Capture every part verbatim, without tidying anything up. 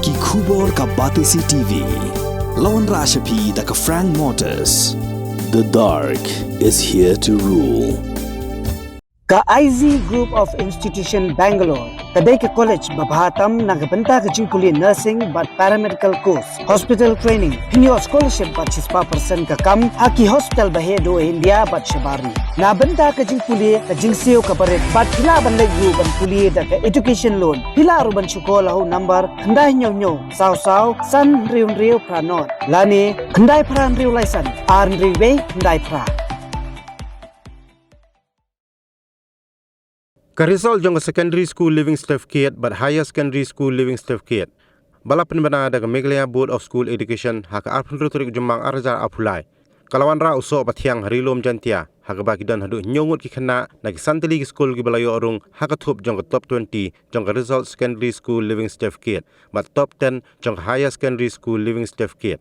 Ki khubor ka Batesi T V. La wanrah sha phi da ka Frank Motors. The dark is here to rule. Ka I Z Group of Institution Bangalore ka dei ka college ba bha tam na ka bynta ka jingpule nursing bad paramedical course, hospital training, pynïoh scholarship bad shispah percent ka kam ha ki hospital ba heh duh India bad shabar ri. Na bynta ka jingpule ka jingsiew ka barit bad phi lah ban leit ruh ban pule da ka education loan. Phi lah ruh ban shu call ha u number khyndai hynñiew hynñiew saw saw san hynriew hynriew phra nod lane khyndai phra hynriew lai san ar hynriew wei khyndai phra. Ka result jong ka Secondary School Leaving Certificate bad Higher Secondary School Leaving Certificate ba la pynbna da ka Meghalaya Board of School Education ha ka arphew hynriew tarik Jymmang ar hajar arphew lai ka la wanrah u soh pathiang ha Ri Lum Jaintia, ha kaba ki don haduh hynñiew ngut ki khynnah na ki san tylli ki skul kiba la ïoh rung ha ka thup jong ka top twenty jong ka result Secondary School Leaving Certificate bad top ten jong ka Higher Secondary School Leaving Certificate.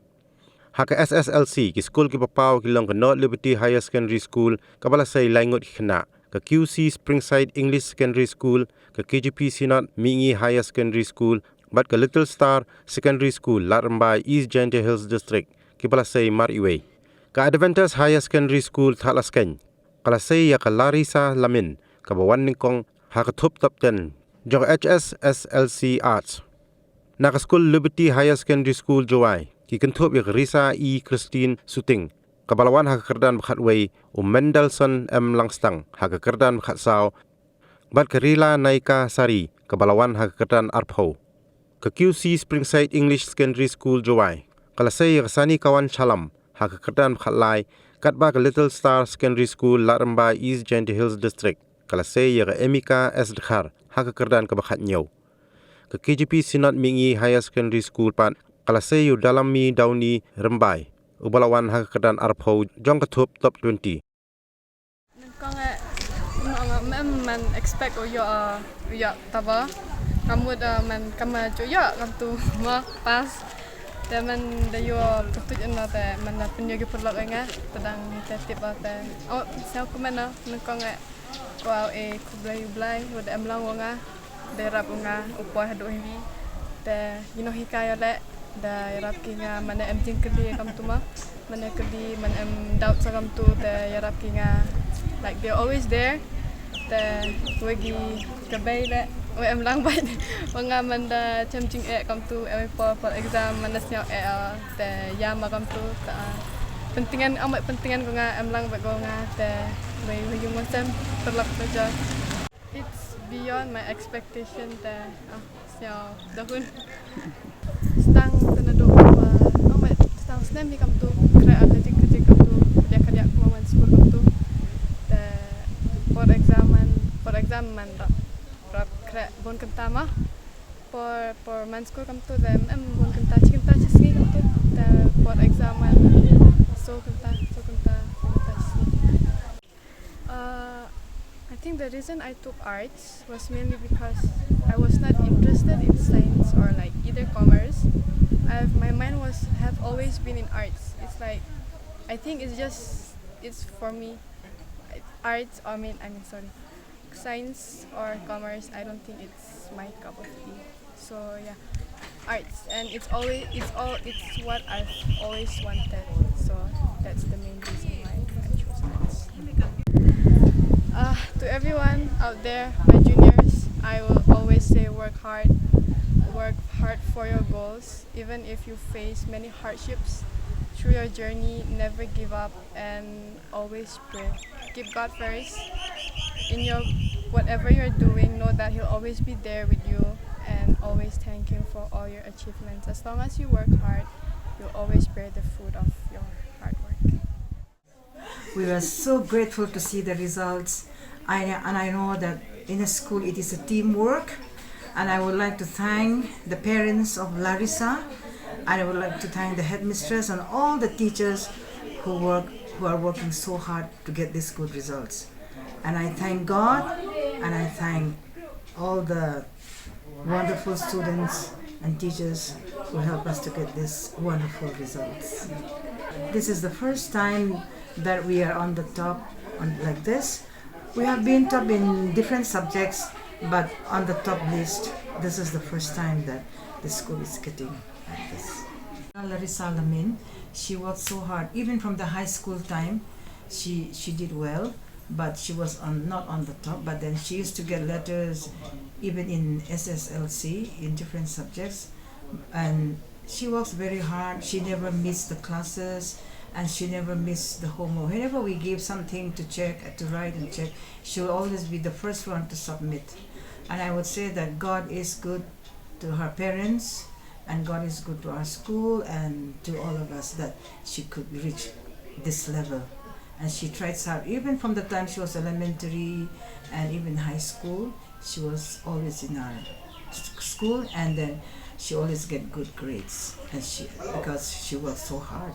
Ha ka S S L C, ki skul kiba paw ki long ka North Liberty Higher Secondary School kaba la sei lai ngut ki khynnah, ka Q C Springside English Secondary School, ka K J P Synod Mihngi Higher Secondary School bad ka Little Star Secondary School, Ladrymbai, East Jaintia Hills District, kiba la sei mar iwei. Ka Adventist Higher Secondary School, Thadlaskein, ka la sei ïa ka Larissa Lamin kaba wan nyngkong ha ka thup top ten jong ka H S S L C Arts. Na ka skul Liberty Higher Secondary School, Jowai, ki kynthup ïa ka Risa E Christine Suting kaba la wan ha ka kyrdan ba khatwei, u Mendelssohn M Langstang ha ka kyrdan ba khatsaw bad ka Rila Naika Sari kaba la wan ha ka kyrdan arphew. Ka Q C Springside English Secondary School, Jowai, ka la sei ïa ka Sani Kawan Shalam ha ka kyrdan ba khatlai, katba ka Little Star Secondary School, Ladrymbai, East Jaintia Hills District, ka la sei ïa ka Emika S Dkhar ha ka kyrdan kaba khathynñiew. Ka K J P Synod Mihngi Higher Secondary School pat ka la sei ïa u Dalammi Dawni Rymbai uba la wan ha ka kyrdan arphew jong ka thup top twenty. Nyngkong eh, kumno nga, mem man expect u ïoh, uh, u ïoh taba. Nga mut, uh, man kama ju ïoh kam tu ma pass. Te man da ïoh pyrtuit ïa no te man da pynïoh ki paralok ïa nga. Te dang te tip ba te. Oh, sñiaw kumno, nyngkong eh. Kwah eh khublei u Blai, u da em lang wa nga. Da ïarap u nga u poi haduh hi. Te ïa no hi ka ïa leh da ïarap ki nga, mane em jingkylli kam tu ma, mane kylli, mane em doubt sa kam tu, te ïarap ki nga, like, they're always there. Te wei ki ka bei leh, wei em lang bai wa nga man da chem jingeh kam tu, em por por exam man da sñiaw eh, te ïa ma kam tu, te pyntngen, am pyntngen ko nga, em lang bai ko nga, te wei wei ki mo sem paralok te ja. It's beyond my expectation te, ah, sñiaw da hun. Stang te naduh, uh, no, ma stang snem hi kam tu, khreh, uh, kajik kajik kam tu, kadiak kadiak mo man skul kam tu. Te por exam man, por exam man rap, rap khreh bun kynta ma. Por, por man skul kam tu te em bun kynta, chi kynta chi sngi kam tu. Te por exam man so kynta, so kynta, so kynta chi sngi. Uh, I think the reason I took arts was mainly because I was not interested in science or, like, either commerce. I've, my mind was, have always been in arts. It's like, I think it's just, it's for me. Arts, I mean, I mean, sorry, science or commerce, I don't think it's my cup of tea. So yeah, arts, and it's always, it's all, it's what I've always wanted. So that's the main reason why I chose arts. Uh, to everyone out there, my juniors, I will always say work hard, work hard for your goals, even if you face many hardships through your journey. Never give up and always pray. Keep God first. In your, whatever you're doing, know that He'll always be there with you and always thank Him for all your achievements. As long as you work hard, you'll always bear the fruit of your hard work. We were so grateful to see the results. I, and I know that in a school it is a teamwork. And I would like to thank the parents of Larissa. And I would like to thank the headmistress and all the teachers who work, who are working so hard to get these good results. And I thank God, and I thank all the wonderful students and teachers who help us to get these wonderful results. This is the first time that we are on the top on, like this. We have been top in different subjects, but on the top list This is the first time that the school is getting like this. Larissa Lamin, she worked so hard. Even from the high school time, she, she did well, but she was on, not on the top. But then she used to get letters, even in S S L C, in different subjects. And she works very hard. She never missed the classes, and she never missed the homework. Whenever we give something to check, to write and check, she will always be the first one to submit. And I would say that God is good to her parents, and God is good to our school and to all of us that she could reach this level. And she tried hard, even from the time she was elementary and even high school, she was always in our s-, school, and then she always get good grades, and she, because she worked so hard.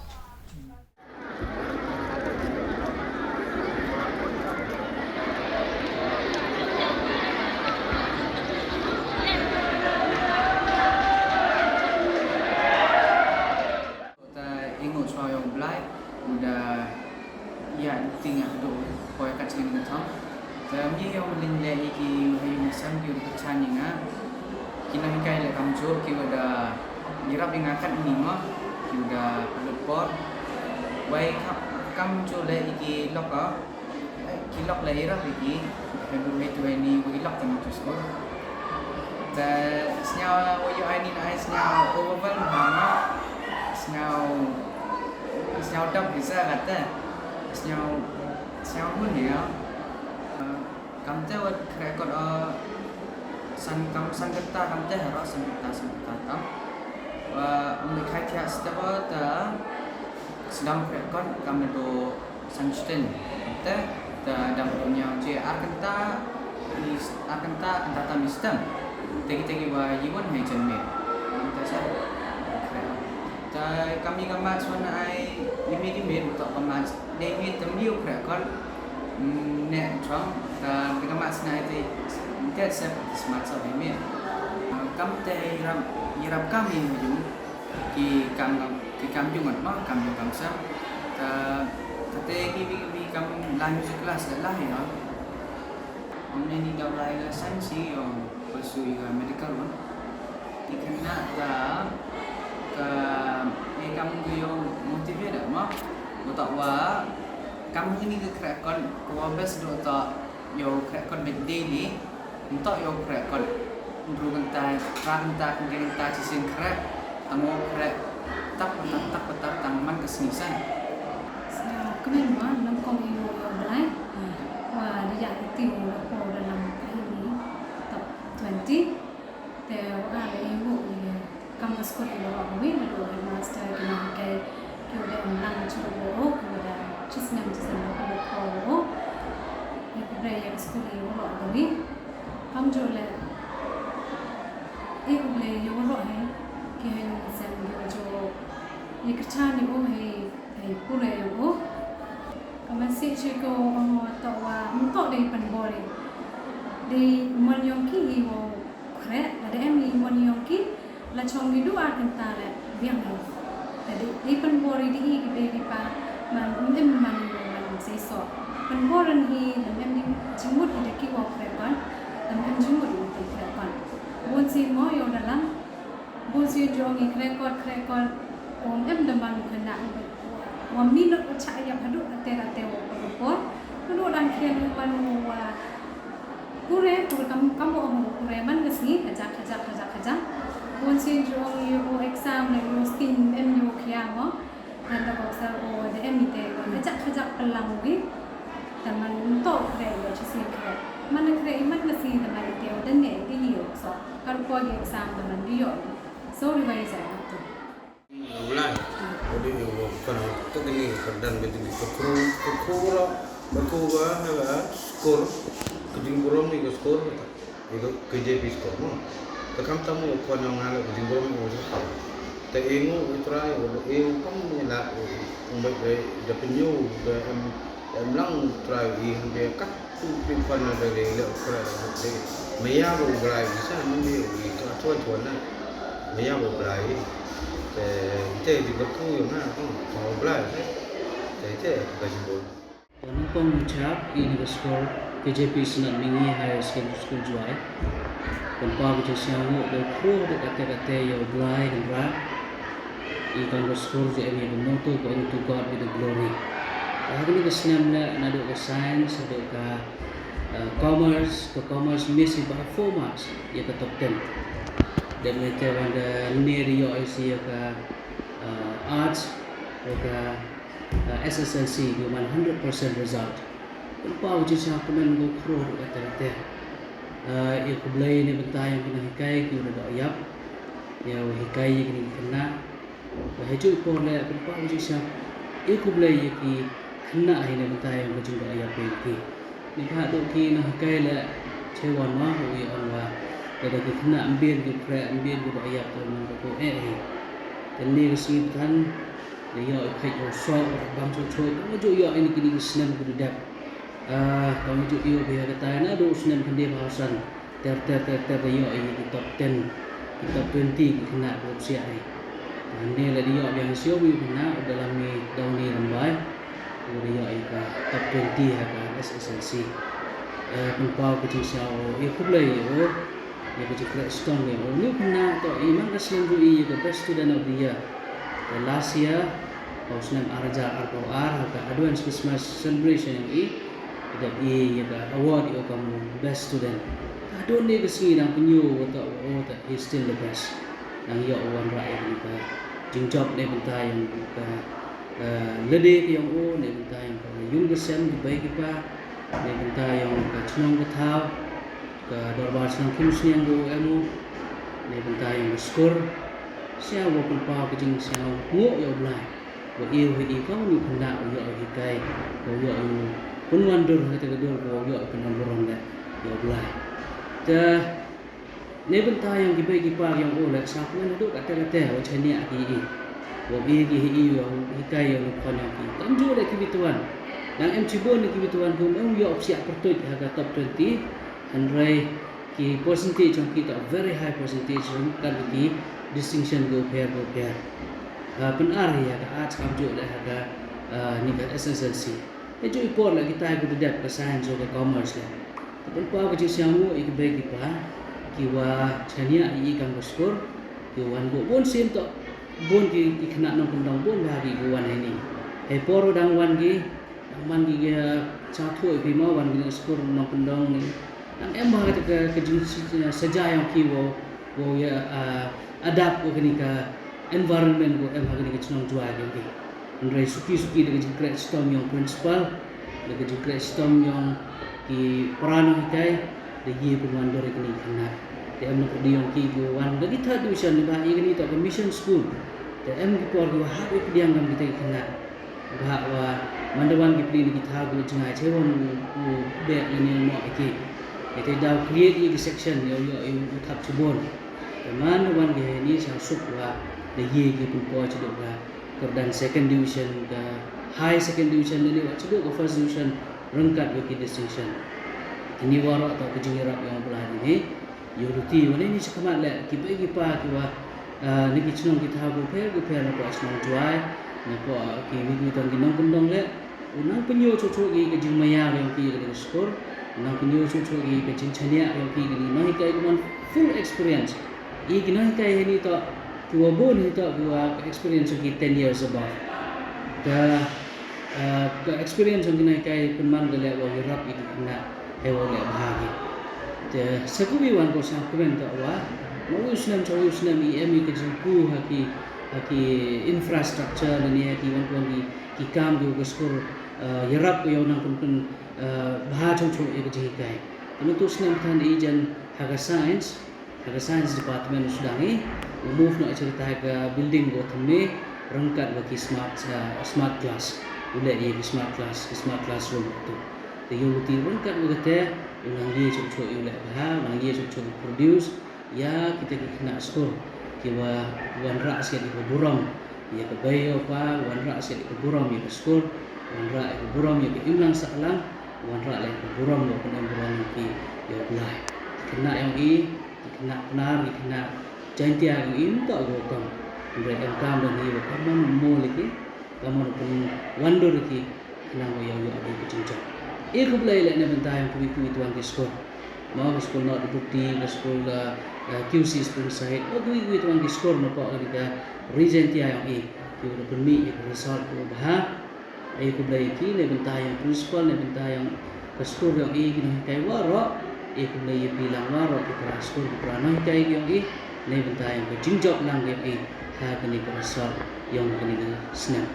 Ta ïnguh shuwa ïa u Blai, u da ïa, u tieng ïa haduh poi kat sien ka thong. Ta ym ïoh lyngngoh ïa ki, ïa ki nongshong ki u da pyrshang ïa nga. Ki nonghikai leh kamjooh ki u da ïarap ïa nga katne mo, ki u da pynlut por. Wei kam, kamjooh leh ïa ki lok, ki lok leh ïarap ïa ki, hynrei hynrei tu ni wei lok tang tu skul. Te sngew wei ïoh ai ni ai sngew overwhelm ha nga. Sngew, sngew dap visa kata. Sngew, sngew hun ïa. Kamte wat khreh kot, eh, san kam san kynta kamte haro san kynta san kynta tam. Wa ym dei khai thiah step wa ta sdang khreh kot kam do san shiteng. Te, te dang ruh ñiaw je ar kynta, i, ar kynta, kynta tam i stem. Te ki, te ki wa i wan hei jen me. Te sa, te kam i ka mat swan ai, i me ki me, to ka mat, dei me tem liu khreh kot. Mm, ne chong, te ka mat sna ai te, te se, smat sa hei me. Kam te i rap, i rap kam i me jung. Ki kam, ki kam jong ngat ma, kam jong kam sem. Ta, kate ki, ki, ki kam la music class la la ïa. Ong ne ni da la ïa science ïa, pursue ïa medical one. Ki kena ta, ka, eh, kam ki ïa motivate ma. Uta wa, kam ni ka khreh kot, ko best do ta, ïa khreh kot bit daily. Ntok ïa u khreh kot. Bru kynta, phra kynta, kynta kynta shisien khreh. Tang u khreh. Tak patak, tak patak, tang man ka sngi san. Sa kmen ma, nang kong ïa u Blai. Wa da ïa iti u la ko da lam ka ini. Top twenty. Te wa la ïa u ïa. Kam ka skul i waroh kawei, naduh headmaster, ki nonghikai, ki wa da em lang jong u, ki wa da shisnem shisnem u ko u. Ïa khublei ïa ka skul i waroh kawei. Kam jong le, ïa khublei ïa waroh hi, ki ha ïing ha sem, ki wa jong ïa ka chan ïa u hi, hi pule ïa u. Ka message ko ong wa toh wa, ym toh dei pynbor ïa. Dei mon yong ki hi wa khreh, lada em i mon yong ki, la chong ki du ar kynta leh biang hi. Te dei, dei pynbor ïa i ki bei ki pa, man ym em man, man seisoh. Pynbor ïa hi, lada em dei jingmut ïa ki wa khreh kon, lada em jingmut ïa ki khreh kon. Bun sien mo ïa u da lam, bun sien jong i khreh kot, khreh kot, ym em da man khynnah, wa minot wa chah ïap haduh ate ate wa por por. Haduh dang khian man wa Pure, pure kam, kam wa ong pure man ka sngi, kajak, kajak, kajak, kajak. Bun sien jong ïa u exam ne ïa u stin em ïa u khia mo. Hynda ko sa u da em ite, kajak, kajak pynlang u wi. Te man to kre ïa u shisien kre. Man kre man ka sngi te man ite u da ne ite ïa u so. Kar ko ïa exam te man ïa u. So revise ïa u. Ulai, odi iwo kana, to kini ka dan ka jing ka kru, ka kru ra, ka kru ra, ha, skor, ka jingburom ni ka skor, ka, ka J P skor mo. Ka kam tamu ko na ngala ka jingburom ni ka skor. Ta ingu i Trai, iwo kam ni la, umbai da penyu, da em, em lang Trai i hande ka. Pynban na da le le kra de. Maya bo brai sa ni de wi ka tuan tuan na. Maya bo brai. Te te di ko ku yo na ko brai. Te te ka jibon. Nyngkong nyngkong i na ka skul K J P Synod Mihngi Higher Secondary School Jowai. Pynpaw ka jingsngewnguh ba u khruh haduh katta katta ïa u Blai Kynrad. I kam ka skul jong i ka motto ka Unto God be the glory. Ka ha kane ka snem leh naduh ka science haduh ka, uh, commerce, ka commerce miss i by four marks ïa ka top ten. Dep ne te wan da ne da ïoh i ïa ka, uh, arts, ïa ka uh, S S L C, ki wan hundred percent result. Pynpaw ka jingsngewnguh ba u khruh haduh katta katta. Uh, ïa khublei na bynta ïa ki nonghikai ki u da ïap. Ïa u hikai ïa ki khynnah. Ba ha juh i por leh pynpaw ka jingsngew. Ïa khublei ïa ki khynnah hi na bynta ïa ka jingda ïap ïa ki. Ni ka haduh ki nonghikai leh, che wan ma, u ïa ong wa. Lada ki khynnah ym bien ki khreh, ym bien ki da ïap, te ym ka ko eh hi. Te ni ka sngi pathan, da ïoh i peit u soh, u bang chuh chuh, ka ju ïoh i ni kini ki snem ki da dep. Ah, ka ju ïoh i ha ka tai, naduh u snem khyndiat bad san. Ter ter ter ter da ïoh i ki top ten, ki top twenty ki khynnah ki da psiah hi. Hynrei lada ïoh biang shuh u khynnah, u da lam ni, da u ni lambai. U da ïoh ïa ka top twenty ha ka S S L C. Eh, pynpaw ka jingsngew ïa khublei ïa u, ïa ka jingkhreh shitom ïa u. Une u khynnah to i man ka snem ruh i ïa ka Best Student of the Year. Ka last year, ka u snem ar hajar arphew ar, ha ka Advance Christmas Celebration ïa i, i dep i ïa ka award ïa u kam u Best Student. Ka don ne ka sngi nang pynïoh u to u to he's still the best. Nang ïoh u wanrah ïa ka jingjop ne bynta ïa ka eh, lade ka ïong u, ne bynta ïong ka ïung ka sem, ki bei ki pa, ne bynta ïong ka chnong ka thaw, ka dorbar chnong kim sniang u em u, ne bynta ïong ka skur, sia wa pynpaw ka jingsngewnguh ïa u Blai. Wa ïa u hi i ka u ni khynnah u ïoh u hikai, u ïoh u pynwandur ha kata ka dur, u ïoh u pynwandur ïa u Blai. Te Ne bynta ïong ki bei ki pa ïong u leh sa kmen haduh katta katta wa chaniah ki i. Wa i ki hi i ïong hikai ïong u khon ïong ki. Kam ju leh ki bituan. Nang em chibun ki bituan kum em ïoh psiah pyrtuit ha ka top twenty. Hynrei ki percentage ïong ki ta very high percentage ïong kan ki distinction go pher go pher. Ha pyn-ar ïa ka arts kam ju leh ha ka, ah, ni ka S S L C. Te ju i por leh kita ki dep ka science ka commerce leh. Te pynpaw ka jingsngewnguh ïa ki bei ki pa, ki wa chaniah ïa i kam ka skur, ki wan bun bun sien to, bun ki, ki khynnah nongkyndong bun bha ki, ki wan ha ini. Hei por dang wan ki, dang wan ki, ki, uh, cha thuh ïa phi mo wan ki na skur nongkyndong ni. Dang em bha ka, ka, ka jing, uh, saja ïong ki wow, wow ïa, uh, adapt wa kani ka environment ko em ha kani ka chnong Jowai ka ki. Hynrei suki suki da ka jingkhreh chitom ïong principal, da ka jingkhreh chitom ïong ki para nonghikai, da ki pynwandur ïa kini ki khynnah. Te em na pyrdi ïong ki ki wan da ki third division, da ba ïa kani to ka mission school. Te em ki por ki wa hap ïa pdiang kam kita ki khynnah. Ba wa man da wan ki pli na ki thaw ki jngai che wan u bek na ni mo ïa ki. Ïa te daw create ïa ki section ïa u ïa u thap chibun. Te man da wan ki ni sa suk wa da ïa ki pynpoi chiduk ka kyrdan second division, ka high second division, lane wat shuh ka first division, ryngkat bad ki distinction. Kini waroh toh ka jingïarap ïong U Blai ne. Ïa u luti, wane ni shakhmat leh, ki bei ki pa ki wa, ah, na ki chnong ki thaw ko pher ko pher na poh chnong Jowai, na poh, ah, ki wi ki tong ki nongkyndong leh, u nang pynïoh chuh chuh ki ka jingmaïa ïong ki ka ding skur, u nang pynïoh chuh chuh ki ka jingchaniah ïong ki ka ding nonghikai ka man full experience. I ki nonghikai hi ni toh, ki wa bun hi toh, ki wa experience ki ten years above. Ka, ah, ka experience ki nonghikai pynman ka leh wa ïarap i ki khynnah, hei wa leh bha ki. Te, sa ka wi wan ko sa kmen toh wa, ma wi u snem, sa wi u snem i em i ka jingku ha ki, ha ki infrastructure, lane ha ki wan ko ki, ki kam ki wa ka skur, ah, ïarap ko ïa u nang pyn, pyn, ah, bha chuh chuh ïa ka jinghikai. Te mynta u snem than i jan ha ka science, ha ka science department u sdang i, u move noh i cha kata ka building ko thymme, ryngkat wa ki smart, ah, smart class. U leh ïa ki smart class, ki smart classroom tu. Te ïa u luti ryngkat wa kata, u nang ïa chuh chuh ïa u leh bha, u nang ïa chuh chuh u produce, ïa kita ki khynnah skur, ki wa wanrah sha ïa ka burom ïa ka bei ïa u pa, wanrah sha ïa ka burom ïa ka skur, wanrah ïa ka burom ïa ka imlang sahlang, wanrah ïa ka burom ïa ka burom ïa ki ïa u Blai. Ki khynnah ïong i, ki khynnah Pnar, ki khynnah Jaintia ïong i, ym toh ko kam. Hynrei em kam don hi wa kam mon mo leh ki, kam mon pynwandur ki, Nang ïa ïa ïa ka jingjop. E khublei leh na bynta ïa kiwei kiwei tuan ki skur. Mo ka skul North Diphuti, ka skul, ah, ah, Q C Springside, mo kiwei kiwei tuan ki skur na pok ka dei ka Regentia ïong i. Ki u da pynmih ïa ka result ka u bha. E khublei ïa ki na bynta ïong principal, na bynta ïong ka skur ïong i, ki nonghikai waroh. E khublei ïa phi lang waroh ki para skur, ki para nonghikai ïong i. Na bynta ïong ka jingjop lang ïong i ha kane ka result ïong kane ka snem.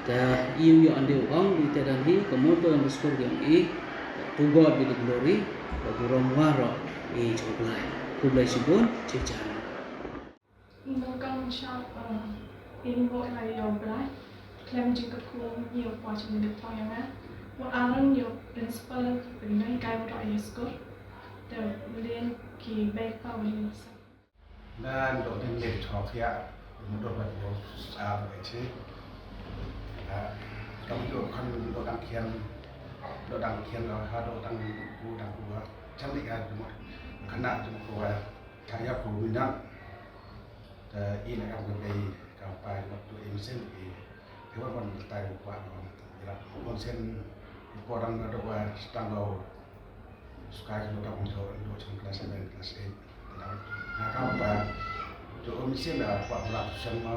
Te ïong ïong ande u ong di te dan hi ka motto ïong ka skur ïong i, "To God be the glory," ka burom waroh i jong u Blai. Khublei shibun, chichang. Ïa ka mut sha, eh, ïa ka mut la ïa u Blai. Khlem jingkyrkhu ïa u Blai jong ngi, ïa u Blai ïa nga. Wat arang ïa u principal, ïa u nonghikai waroh ïa u skur. Te u lin ki bei pa u lin sa. Ngan dok ding leh thok ïa, mudok ba dok sa ba chi. Ah, kam dok kan dok dang khian, dok dang khian ha dok dang ku dang ku ha. Cham ni ka dok kana dok ku ha. Cha ïa ku minam. Te i na kam ka bei kam pa dok tu im sen i. Te wan wan tai kwah wan. Ila wan sen i por dang dok wa stang lo. Sukai ka dok dang dok dok chang class seven, class eight. Nga kam pa dok im sen da kwah bla tu sen ma.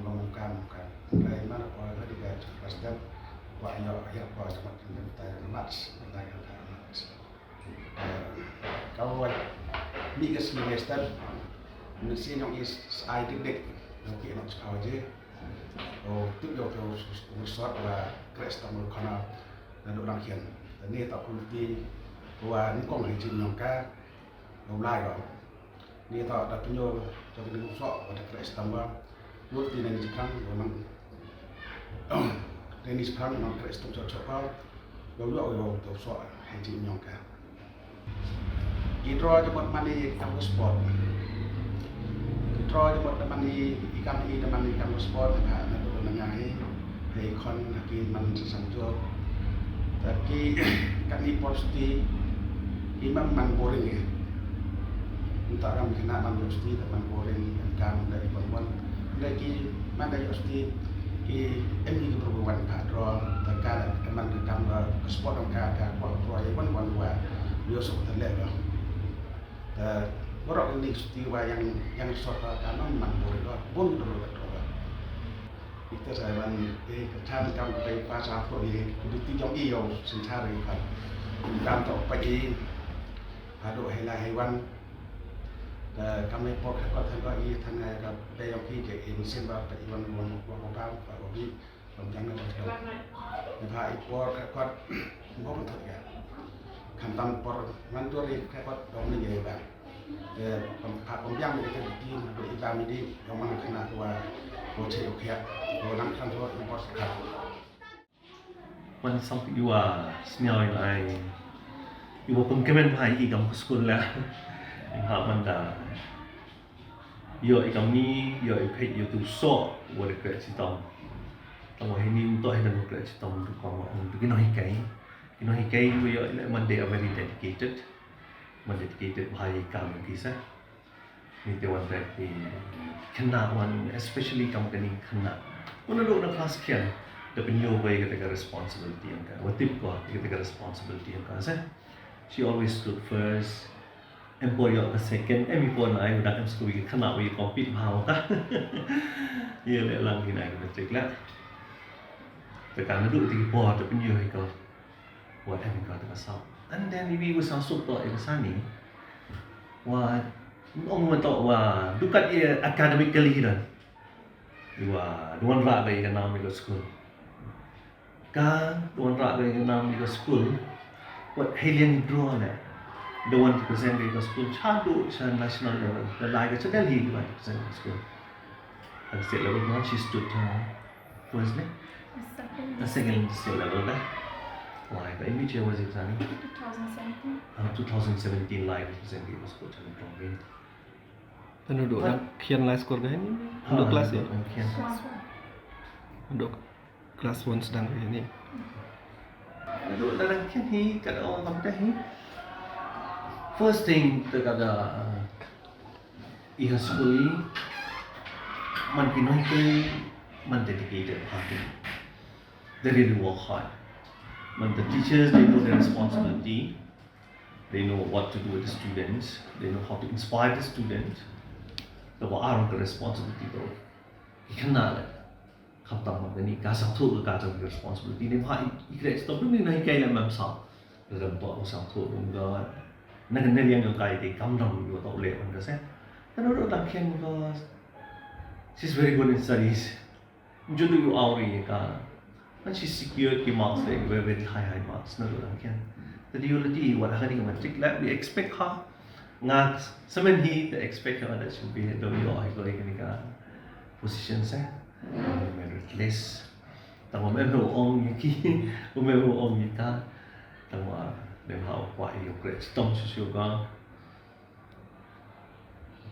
Ngam kam kam. Lai mana kwah ka dok ka class ten. Kwah ïa ïa kwah chang ma tai na mats. Lai ka mats. Ka wai ni ka semester, ni sien ïong i ai dik dik, ïong ki nok chkaw je. O tip ïong ka u sot wa kres tam u khana na dok dang khian. Ni ta kum ti wa ni kong hi jin ïong ka, u lai ro. Ni ta da pynyo ta ni u sot wa ta kres tam wa. Lut ti na ni jiprang, lut nang. Na ni jiprang nang kres tam chok chok ka. Lut lut lut lut sot hi jin ïong ka. Ki draw jemot mani kam ka sport. Ki draw jemot mani i kam i da mani kam ka sport ka na tu na ngai. Hei khon ha ki man sa sam tu. Ta ki kan i por sti i man man boring i. Nta kam kena man yo sti ta man boring kam da i pon pon. Da ki man da yo sti ki em ni ki perbuatan ka draw ta ka da man ka kam ka sport ka ka ko draw i pon pon wa yo sok ta le ba. Ta borok ni sti wa yang yang sort ka man man boring ba bun draw ka draw ba. Ita sa ban, eh, ka chan kam ka pa sa ko ni, ku di ti jong i yong, sin sa ri pa. Kam to pa i, hado hela hewan. Ka kam i por ka ko than ko i than ngai ka pe yong i ke i sin ba pa i wan wan ko ko pa, pa ko bi, lam jang na ko. Ni pa i por ka ko, mo ko to ya. Kan tam por, man to ri ka ko, dong ni ye ba. Te pom, pha pom biang ni te ti na do i ba mi di yong man khana ko wa ko che u khia ko nang khan ko i bos kha. Wan sam i wa sniaw i ai i wa pom kemen bha i kam ko skul la. I ha man da yo i kam ni yo i phe yo tu so wa de kre chitom. Tang wa hi ni to hi da mo kre chitom ko ma ong ki no hi kai. Ki no hi kai wa yo i le man de a very dedicated. Man dedicated bha i kam ki sa. Ni te wan te ki khynnah wan, especially kam kani khynnah. Wan na dok na class khian, da pynïoh bai kata ka responsibility ïong ka. Wa tip ko kata ka responsibility ïong ka se. She always stood first. Em por ïoh ka second, em i por na ai, u dak em skul ki khynnah wi compete bha wa ka. Ïa le lang ki na ki matric la. Te ka na dok te ki por da pynïoh ïa ko. Wa em ka ta ka sap. And then maybe wa sa suk to ïa ka sani. Wa ong wa to wa dukat ïa academically dan. Wa duan ra ga ïa ka nam ïa ka school. Ka duan ra ga ïa ka nam ïa ka school. Wa helian draw ne. The one to present ïa ka school. Cha do cha national level. The like cha Delhi the one to present ïa ka school. At state level, she stood, uh, First ne? Second. A second state level da. Wai, ka imi che was exam? Two thousand seventeen. Ah, two thousand seventeen lai was exam ki was ko chang tong bin. Tanu do dang khian lai score ka ni? Do class ya? Khian. Class one. Do class one sedang ka ni. Do dang khian hi ka do kam ka hi. First thing ka ka da, uh, I ha skul i man ki nonghikai man dedicated ha ki. They really work hard. When the teachers, they know their responsibility, they know what to do with the students, they know how to inspire the student. Kaba ar ka responsibility to ki khynnah leh. Khamtam ma kane ka sngewthuh ka jong ka responsibility ne ba i khreh stop ni na hikai leh mem sa. Lem to sngewthuh dum ga na kane liang jong ka i te kam dang ïoh to leh wan ka se. Tang ruh dang khian ka, she's very good in studies. Julu ïoh awri ïa ka. And she secured ki marks, like, very, very high, high marks. Na ruh dang khian. Te dei ïoh lynti wat ha kane ka matric leh, we expect her. Nga samen hi te expect her that she'll be the ïoh ha kane ka position se. Merit list. Tang ma em ong ïa ki, um em ong ïa ka. Tang ma dem ha u kwah ïa u khreh chitom shuh shuh ka.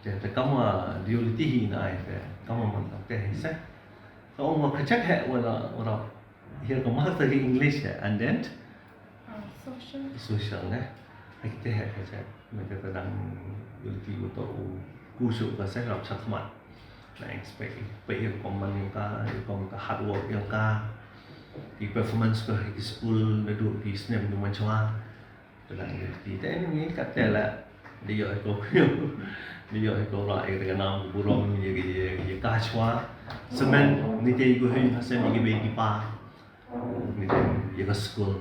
Te, te kam wa dei ïoh lynti hi na ai te, kam wa man te hi se. Te ong wa ka check he wala, wala here ka master hi English he, and then Uh, social. Social ne. Hai te he ka check. Me te dang ïoh lynti u to u ku shuh ka se rap shakhmat. Na expect i peit ïa ka man ïa ka, ïa ka hard work ïa ka. I performance ka ha ki school naduh ki snem jong mynshuwa. Te dang ïoh lynti te ni ka te la. Dei ïoh ko, dei ïoh ko la ïa ka nam burom ïa ka, ïa ka shuwa. Semen ni te ko hin ha sem ïa ki bei ki pa. Ni te ïa ka school.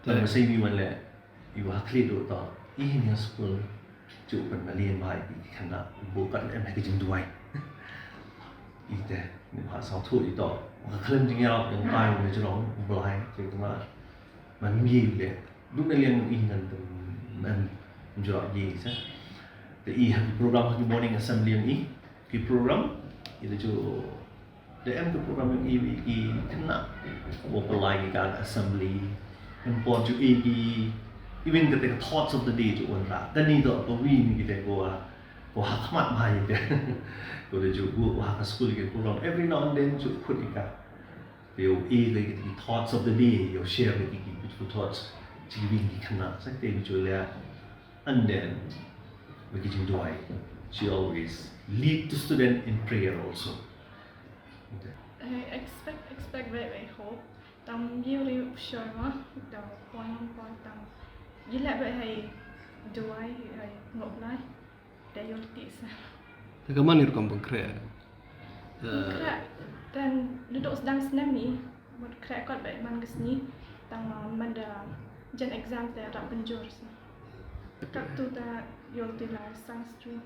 Te ma sei mi wan leh. Ïa u ha khlieh duh to, i hin ïa skul, ju pynmlien bha ïa ki khynnah, u buh kat em ha ka jingduwai. Ite, ni ha sngewthuh ito, ka khlem jingïarap jong u Trai u Nongpynïaid, u Blai, te u khynnah, man ngi le, duh na liang i ngan pyn, em, jurah ye sa. Te i ha ki program ha ki morning assembly jong i, ki program, i la ju Da em ka program jong i, i khynnah. Wa pynlait ki ka assembly. Em por ju i ki, even kata ka thoughts of the day ju wanrah. Kane to ka wi ni kita ko, ko ha khmat bha ïa ka. Ko da ju ko ha ka school ki program. Every now and then ju khut ïa ka. Yow i ka ki thoughts of the day, yow share ki ki beautiful thoughts. Ji wi ki khynnah. Sa te ju le. And then, with ki jingduwai, she always lead the student in prayer also. Okay. I expect, expect very, very hope. Tang ïa ri u sure ma, da point, point tang. Ïa leh ba hai duwai, hai ngop lai. Da ïoh ti sa. Te ka man ïa rukom pynkreh. Pynkreh. Ten naduh sdang snem ni. Mut khreh kot ba man ka sngi. Tang ma man da jan exam te rap pynjur sa. Katto ta ïoh ti la science stream.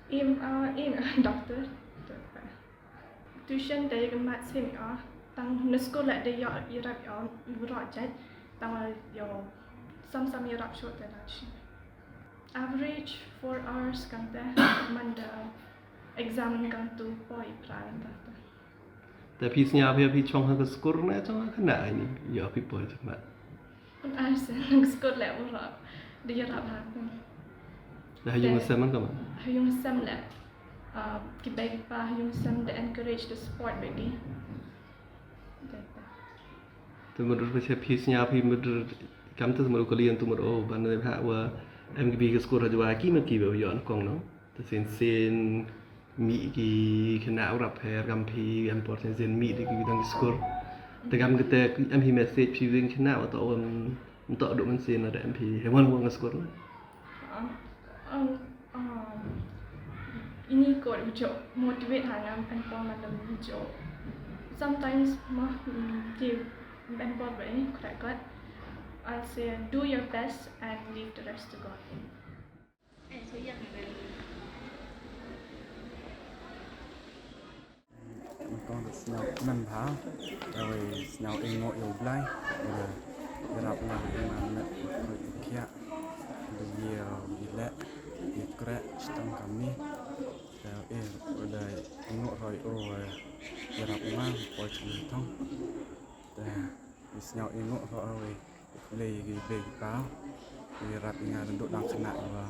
Im, ah, im, doctor. Tuition te ïa ka maths hi ni ah. Tang na skul la da ïoh ïarap ïa u rot jait. Tang la ïoh sam sam ïarap shuh te la shi. Average four hours kante man da exam kante poi pra kante. Te phi sñiaw phi, phi chong ha ka skur ne chong ha ka khynnah ini, ïa phi poi chong ma. Pun ai sen nang skur le ura. Dia rap ha pun. Dah yung sem man ka ma. Yung sem le. Ah, ki bai pa yung sem de encourage, de support bagi. Te mut ruh phi sñiaw phi mut kam te mut ka lian tu mut oh ban ne ha wa em ki bi ka skur ha jwa ki ma ki ba yon kong no. Te sien sien mih ki khynnah u rap her kam phi em por sien sien mih de ki dang ki skur. Te kam kete em hi message phi wing khynnah wa to wan to do men sien da em phi he wan wan ka skur. Um, um, ini ko jo motivate ha ngam en por ma dam jo. Sometimes ma ti en por ba ini khreh kot. I'll say do your best and leave the rest to God. Kong da sñiaw kmen bha, da wei sñiaw ïngoh ïa u Blai, da ïarap nga ha man met u khuid u khiah, da ïa u leh, ïa kreh, chitom kamni, da wei da ïngoh roi u, ïarap nga, poi chong thong, da wei sñiaw ïngoh roi u, Khublei ïa ki bei ki pa, ïarap ïa nga naduh dang khynnah ïa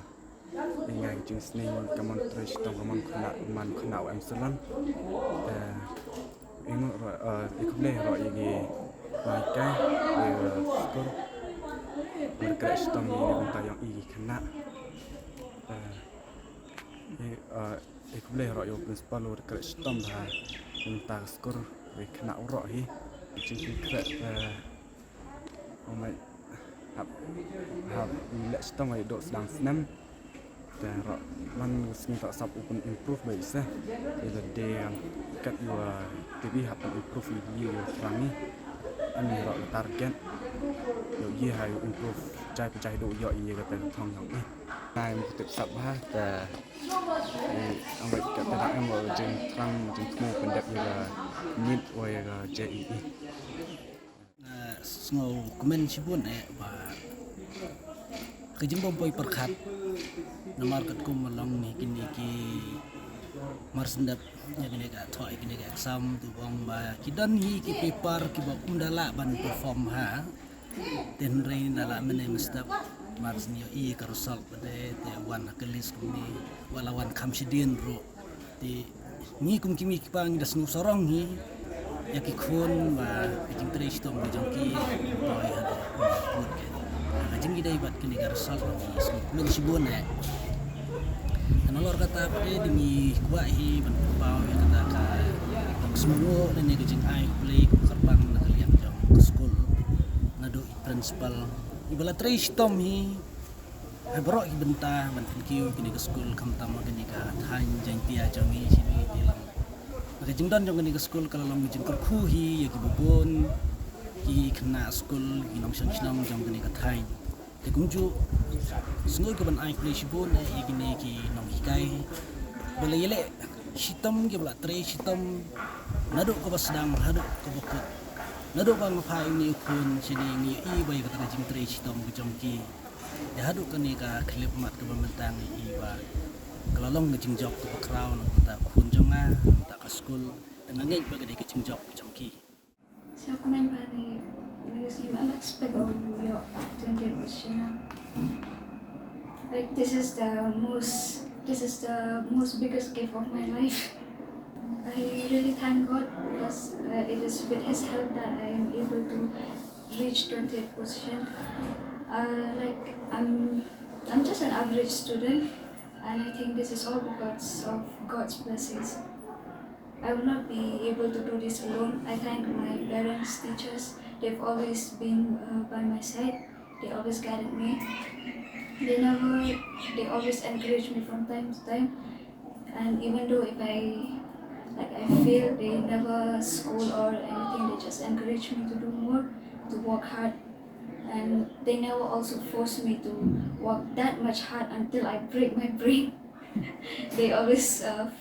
nga ki jingsneng ka mon trei chitom ka mon khynnah man khynnah u em salon. Te ïa nga ruh, eh, ïa khublei ruh ïa ki nonghikai ïa ka skur. Ïa ka kreh chitom ïa ka bynta ïong i ki khynnah. Te ïa, eh, Ïa khublei ruh ïa u principal u da kreh chitom bha. Mynta ka skur Khynnah u roh hi. Jingkyrkhu, eh, ong mai hap, hap leh shitom ai dok sdang snem. Te roh man sngi ta sap u pyn improve bai se. Ila de kat ua tibi hap pyn improve ïa ïa trang ni. Ani roh target. Ïoh ïa hai u improve jai pa jai dok ïoh ïa kata ka thong jong i. Ngai mo tip sap ha te. Ong bai kata da em ua jingthrang jingthmu pyndep ïa ka nit ua ïa ka J E E. Nga sngewkmen shibun eh ba ka jingbym poi pyrkhat namar katkum ba long hi kine ki mar sendep ïa kine ka thoh ïa kine ka exam tu bong ba ki don hi ki paper kiba um da lah ban perform ha. Te hynrei nda lah mynne mynstep mar shen ïohi ka result ba dei te wan ha ka list kumne wat la wan kham shadien ruh. Te ngi kum ki mei ki pa ngi da sngew sarong hi ïa ki khun ba ka jingtrei shitom ka jong ki poi ha ka kut ka. Ka jingïadei bad kane ka result ba ngi sngewkmen shibun eh. Nalor kata pat de ngi kwah hi ban pynpaw ïa kata ka jingsngewnguh ne ka jingai U Blei kyrpang na ka liang jong ka skul. Naduh i principal iba la trei shitom hi ha baroh ki bynta ban pynkiew kane ka skul khamtam ha kane ka thaiñ Jaiñtia jong ngi shini te lang. Na ka jingdon jong kane ka skul ka la long ka jingkyrkhu hi ïa kiba bun ki khynnah skul ki nongshong shnong jong kane ka thaiñ. Te kumjuh sngewbha ban ai khublei shibun eh ïa kine ki nonghikai ba la ïaleh shitom kiba la trei shitom naduh kaba sdang haduh kaba kut. Naduh ba nga phah ïa une u khun shini ngi ïohi ba ïa kata ka jingtrei shitom ka jong ki. Te haduh kane ka khyllipmat kaba mynta ngi ïohi ba ka la long ka jingjop kaba khraw na ka bynta u khun jong nga, na ka bynta ka skul. Te nga ngeit ba ka dei ka jingjop ka jong ki. Sa kumne ba ni, because you unexpected ïoh twenty position. Like this is the most, this is the most biggest gift of my life. I really thank God because uh, it is with His help that I am able to reach twentieth position. Uh, like I'm, I'm just an average student, and I think this is all because of God's blessings. I will not be able to do this alone. I thank my parents, teachers. They've always been uh, by my side. They always guided me. They never, they always encourage me from time to time. And even though if I, like I fail, they never scold or anything. They just encourage me to do more, to work hard. And they never also force me to work that much hard until I break my brain. They always uh,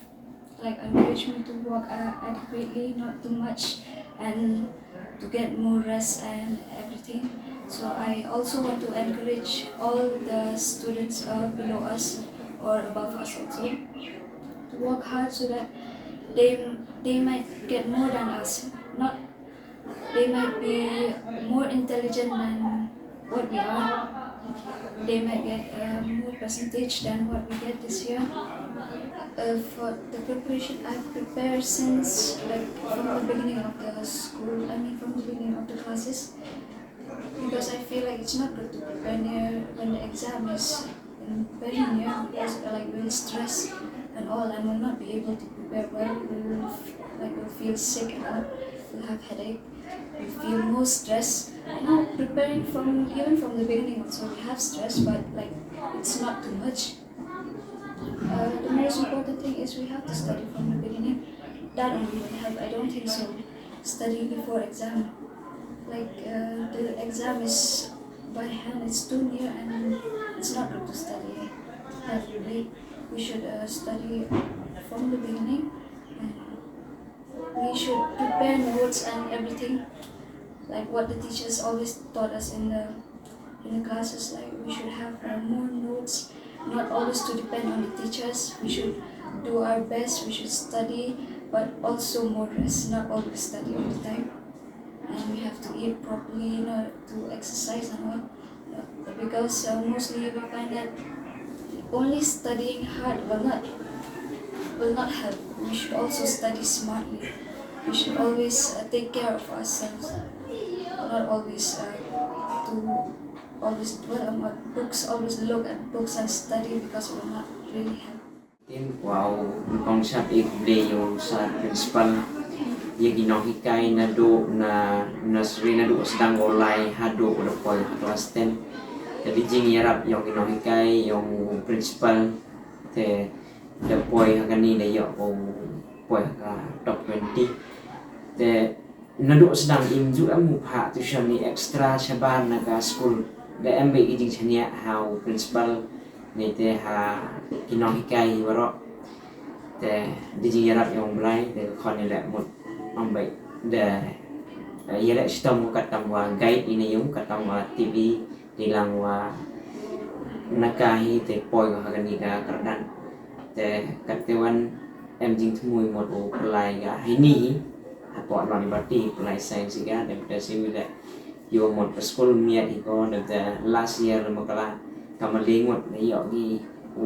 like encourage me to work uh, adequately, not too much, and to get more rest and everything. So I also want to encourage all the students uh, below us or above us also to work hard so that they they might get more than us. Not they might be more intelligent than what we are. They might get a more percentage than what we get this year. Uh, for the preparation, I've prepared since like from the beginning of the school. I mean, from the beginning of the classes, because I feel like it's not good to prepare near when the exam is very near, because like we'll stress and all, and we'll not be able to prepare well. We'll like we'll feel sick and all. We'll have headache. We feel more stress. You know, preparing from even from the beginning also we have stress, but like it's not too much. Uh, the most important thing is we have to study from the beginning. That only will help. I don't think so. Studying before exam, like uh, the exam is by hand, it's too near, and it's not good to study heavily. We should uh, study from the beginning, and we should prepare notes and everything, like what the teachers always taught us in the in the classes. Like we should have uh, more notes, not always to depend on the teachers. We should do our best, we should study, but also more rest, not always study all the time. And we have to eat properly, you know, to exercise and all. Because uh, mostly we find that only studying hard will not will not help. We should also study smartly. We should always uh, take care of ourselves, not always uh, to always dwell on what books, always look at books and study, because it will not really help. Tin kwau, kong sap ik beli yo sa principal. Ïa ki nonghikai naduh na nursery, naduh sdang u lai haduh u da poi ha klas ten. Te da jingïarap ïong ki nonghikai, ïong u principal, te da poi ha kane, da ïoh u poi ha ka top twenty. Te naduh sdang im ju em u phah tuition ni extra shabar na ka skul. Da em beit ki jingshaniah ha u principal ne te ha ki nonghikai baroh. Te da jingïarap ïong u Blai te ka khon ïaleh mut, ym beit da, eh, ïaleh shitom katkam wa guide ïa ine ïong, katkam wa tip i, dei lang wa na ka hi te poi ha kane ka kyrdan. Te katte wan em jingthmu mut u pynlait ka ha ine hi, hapoh Lon Bati pynlait science ka, te te shu wi leh ïa mut ka skul miat hi ko, te te last year ma ka la, ka ma le ngut na ïoh ki u,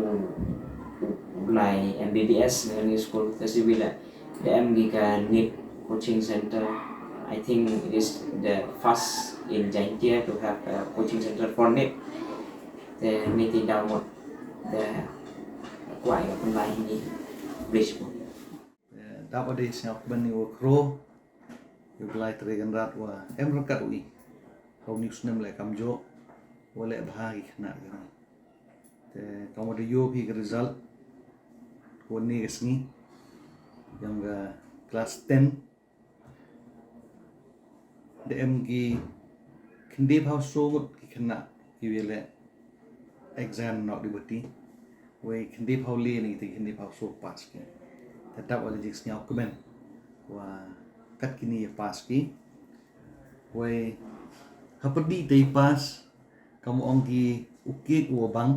u, u lai M B B S na kane ka skul, te shu wi leh da em ki ka NEET coaching center. I think it is the first in Jaintia to have a coaching center for NEET. Te ni ti daw mut te kwah ïa pynlait ine. Bless you. Te da ba dei sngap ban ïa u khro ïa u Blai Trai Kynrad wa em ryngkat u i ha une u snem leh kamjooh wa leh bha ki khynnah ki. Te kam wa da ïoh phi ka result kane ka sngi ïong ka class ten. Da em ki khyndai phaw saw ngut ki khynnah ki wa leh exam North Diyarbakir. Wei khyndai phaw le ne ki khyndai phaw saw pass ki. Te da wa da jingsngewkmen wa kat kine ïa pass ki. Wei hapdeng te pass, kam ong ki u cake u wa bang,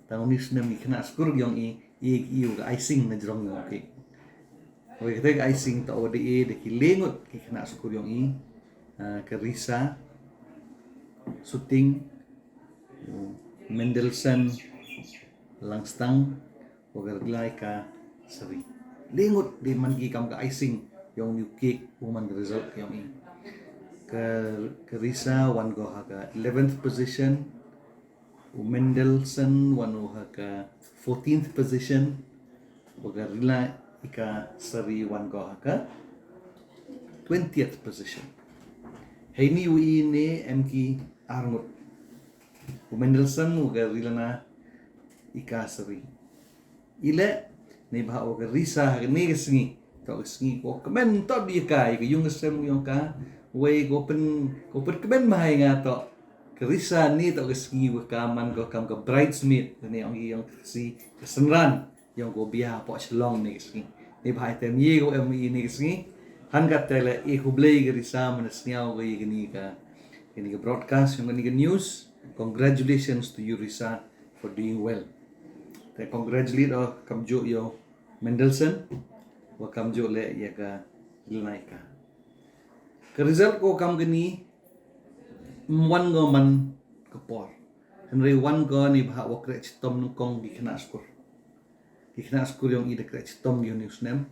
tang une u snem ki khynnah skur ïong i, i, i u ka icing na jrong ïong u cake. Wei kata ka icing ta u wa da i da ki le ngut ki khynnah skur ïong i, ah, ka Risa Suting, u Mendelssohn Langstang, wa ka Rilika Sari. Le ngut dei man ki kam ka icing ïong une u cake, u man ka result ïong i. Ka, ka Risa wan ko ha ka eleventh position, u Mendelssohn wan u ha ka fourteenth position, wa ka Rilika Sari wan ko ha ka twentieth position. Heini u i ne em ki ar ngut. U Mendelssohn wa ka Rilika Sari. I leh, ne bha wa ka Risa ha kane ka sngi. To ka sngi ko kmen to di ka, i ka ïung ka sem ïong ka. Wei ko pyn, ko pynkmen bha ïa nga to. Ka Risa ne to ka sngi wa ka man ko kam ka bridesmaid. Ne ong i ïong ka si ka synran. Ïong ko biah hapoh Shillong ne ka sngi. Ne bha i tem ïa ko em i ne ka sngi. Han ka te leh i khublei ka Risa man sngewbha ïa kane ka, kane ka broadcast ïong kane ka news. Congratulations to you Risa for doing well. Te congratulate o kamjooh ïa u Mendelssohn, wa kamjooh leh ïa ka Rilika. Ka result ko kam kane, ym wan ko man ka por. Hynrei wan ko ne bha wa kreh chitom nyngkong ki khynnah skur. Ki khynnah skur ïong i da kreh chitom ïong i u snem.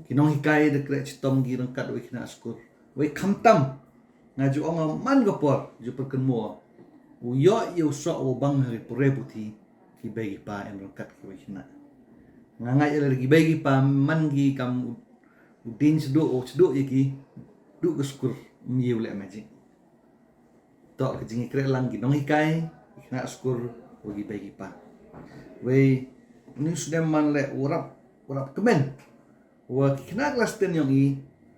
Ki nonghikai da kreh chitom ki ryngkat wei khynnah skur. Wei khamtam. Nga ju ong man ka por, ju pyrkhat mo. U ïoh ïa u soh u bang ha ki pule puthi, ki bei ki pa em ryngkat ki wei khynnah. Nga ngeit ïa la ki bei ki pa man ki kam u, u ding sduk, u sduk ïa ki, duk ka skur, ym ïa u leh magic. To ka jingïakren lang ki nonghikai, ki khynnah skur, wa ki bei ki pa. Wei, une u snem man leh u rap, u rap kmen. Wa ki khynnah class ten ïong i,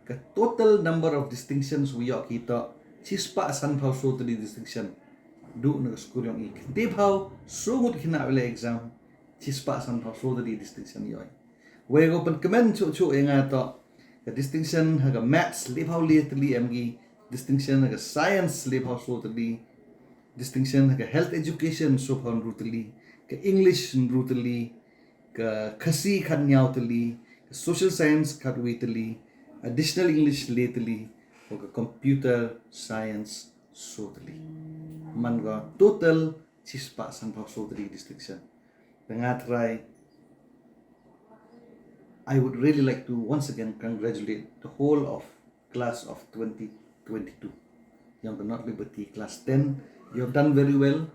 ka total number of distinctions wa ïoh ki to, chispah sanphaw saw tylli distinction. Duk na ka skur ïong i, khyndai phaw saw ngut ki khynnah wa leh exam, chispah sanphaw saw tylli distinction ïoh i. Wei ko pynkmen chuh chuh ïa nga to, ka distinction ha ka maths, laiphaw lai tylli em ki, distinction ha ka science, laiphaw saw tylli, distinction ha ka health education, sawphaw hynriew tylli, ka English hynriew tylli, ka Khasi khatñiaw tylli, ka social science khatwei tylli, additional English lai tylli, wa ka computer science saw tylli. Man ka total chispah sanphaw saw tylli distinction. Te nga trai, I would really like to once again congratulate the whole of class of twenty twenty-two. Ïong ka North Liberty class ten, you have done very well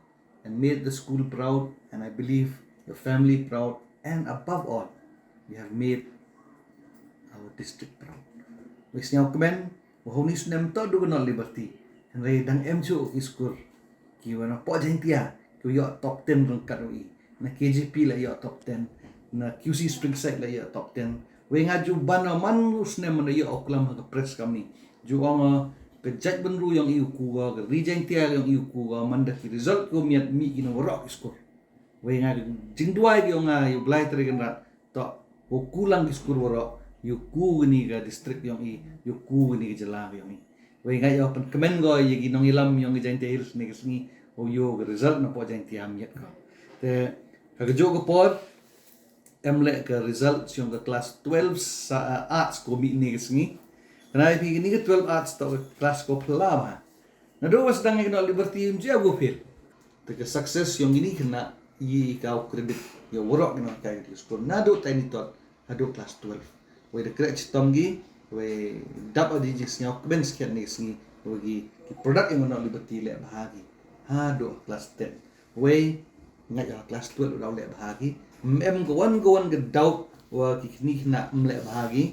and made the school proud, and I believe your family proud, and above all, you have made our district proud. Wei sngewkmen, wa huni snem to du ka North Liberty. Hynrei dang em shuh ki skur kiwa na poh Jaintia kiwa ïoh top ten ryngkat u i. Na K J P la ïoh top ten, na Q C Springside la ïoh top ten. Wei nga ju ban man u snem man da ïoh u klam ha ka press kam ni. Ju ong ka jaitbynriew yong i u ku ga, ka ri Jaintia yong i u ku ga, man da ki result ko miat mi ki na waroh ki skur. Wei nga jingduwai ki ong nga ïa u Blai Trai Kynrad, to u ku lang ki skur waroh, ïa u ku kani ka district yong i, ïa u ku kani ka jylla yong i. Wei nga ïa pynkmen ko ïa ki nongïalam yong ki Jaintia Hills ne ka sngi, u ïa ka result na poh Jaintia miat ko. Te ha ka juh ka por em leh ka result yong ka class twelve sa, uh, arts ko mi ne ka sngi. Kane phi kani ka twelve arts to ka class ko phylla bha. Naduh wa sdang ïa ka North Liberty ym jia ko fail. Te ka success yong ini khynnah i ka u credit ïa waroh ki nonghikai ka skur naduh tiny tot haduh class twelve. Wei da kreh chitom ki, wei dap adi jingsngewkmen skhiat ne ka sngi, wei ki, ki product yong ka North Liberty leh bha ki haduh class ten. Wei ngait ha class twelve u dau leh bha ki. Em ka wan ka wan ka doubt wa ki kini khynnah em leh bha ki.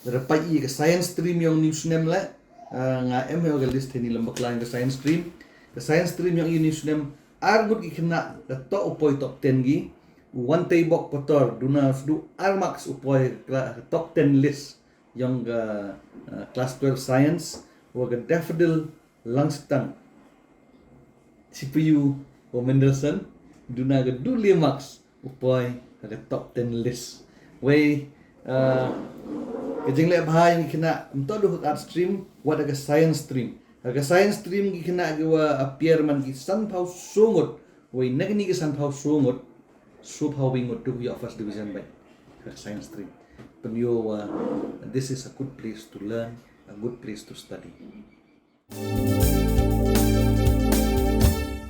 Lada peit ïa ka science stream yong uni u snem leh, ah, nga em ha ka list hini lem bakla ka science stream. Ka science stream yong uni u snem ar ngut ki khynnah da toh u poi top ten ki. U Wantei Bok Pator duna sdu ar marks u poi ka top ten list yong ka, ah, class twelve science. Wa ka Daffodil Langstang, C P U wa Mendelssohn, duna ka du le marks u poi ha ka top ten list. Wei, ah, ka jingleh bha yong ki khynnah ym toh du ha ka art stream, wat ha ka science stream. Ha ka science stream ki khynnah ki wa appear man ki sanphaw soo ngut. Wei na kini ki sanphaw soo ngut, soophaw wi ngut du ki ïoh first division beit ha ka science stream. Pynyoh wa this is a good place to learn, a good place to study.